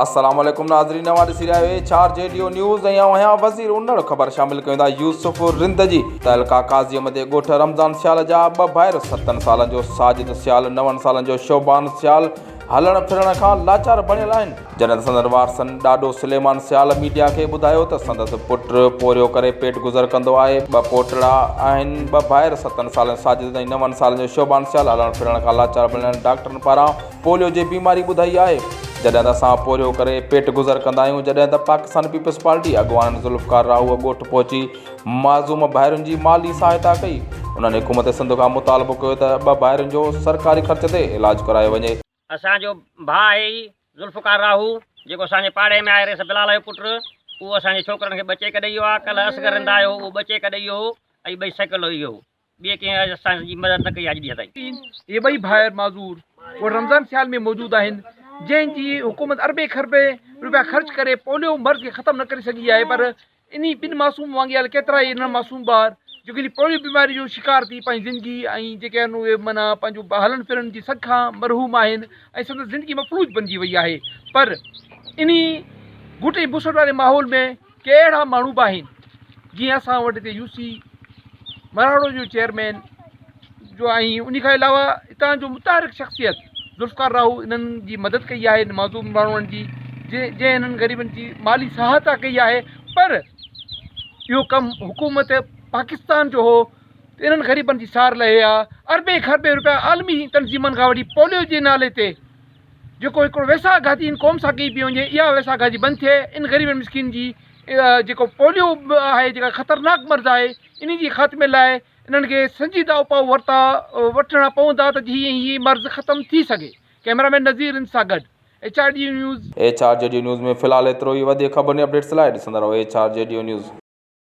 السلام عليڪم ناظرين اوهان ڏسي رهيا آهيو H R G D O news ۽ آئون آهيان وزير انڙ خبر شامل ڪيون ٿا يوسف رند جي تعلقه قاضي احمد جي ڳوٺ رمضان سيال جا ٻه ڀائر ستن سالن جو ساجد سيال نون سالن جو شعبان سيال هلڻ ڦرڻ کان لاچار بڻيل آهن جڏهن ته سندن وارثن ڏاڏو سليمان سيال ميڊيا کي ٻڌايو ته سندس پٽ پورهيو ڪري پيٽ گذر ڪندو آهي ٻه پوٽڙا آهن ٻه ڀائر ستن سالن ساجد ۽ نون سالن جو شعبان سيال هلڻ ڦرڻ کان لاچار بڻيل ڊاڪٽرن پاران پوليو جي بيماري ٻڌائي آهي جڏهن ته اسان پورهيو ڪري پيٽ گذر ڪندا آهيون جڏهن ته پاڪستان پيپلز پارٽي اڳواڻن ذوالفقار راهوء ڳوٺ پهچي معذوم ڀائرن جي مالي سهائتا ڪئي انهن حڪومت سنڌ کان مطالبو ڪيو ته ٻه ڀائرن جو سرڪاري خرچ تي علاج ڪرايو وڃي. اسان جو ڀاء آهي هي ذوالفقار راهو جيڪو اسان جي پاڙي ۾ آهي رئيس بلال جو پٽ اهو اسان جي ڇوڪرن کي ٻه چيڪ ڏئي ويو آهي ڪلهه اصغر رند آيو هو اهو ٻه چيڪ ڏئي ويو هو ۽ ٻئي سائيڪل ڏئي ويو هو. ٻئي ڪنهن اسان جي مدد نه ڪئي آهي اڄ ڏينهن تائين. اهي ٻئي ڀائر معذور ڳوٺ رمضان سيال ۾ موجود آهن جنهن جي حڪومت اربين کربين روپيا خرچ ڪري پوليو مرض کي ختم نه ڪري سگهي آهي پر انهي ٻن معصوم وانگي آل ڪيترائي انهن معصوم ٻار جيڪي انهي پوليو بيماري جو شڪار ٿي پنهنجي زندگي ۽ جيڪي آهن اهي معنيٰ پنهنجو هلڻ ڦرڻ جي سگهه کان مرحوم آهن ۽ سندس زندگي مفلوج بنجي وئي آهي پر انهي گهٽ ۽ ٻوسٽ واري ماحول ۾ ڪي اهڙا ماڻهو به آهن جيئن اسان وٽ هتي يو سي مراڙو جو چيئرمين جو ۽ ان کان علاوه هتان جو متحرڪ شخصيت ذوالفقار راهو انهن جي مدد ڪئي آهي ان معذور ماڻهن جي جنهن انهن غريبن جي مالي سهائتا ڪئي آهي پر اهو ڪم حڪومت پاڪستان جو هو ته انهن غريبن جي سار لهي ها اربين کربين روپيا عالمي تنظيمن کان وٺي پوليو جي نالي تي جيڪو هڪڙو ويساهه گهاتي ان قوم سان ڪئي پئي وڃي اها ويساهه گهاتي بند ٿئي ان غريبن مسڪين جي جيڪو پوليو آهي جيڪا خطرناڪ مرض آهي انهي جي خاتمي لاء انهن کي سنجيده اپاء ورتا وٺڻا پوندا ته جيئن هي مرض ختم ٿي سگهي ڪئميرا مين نذير رند سان گڏ H R D news. H R G D news ۾ في الحال ايترو ئي وڌيڪ خبرن ۽ اپڊيٽس لاء ڏسندا رهو H R G D news.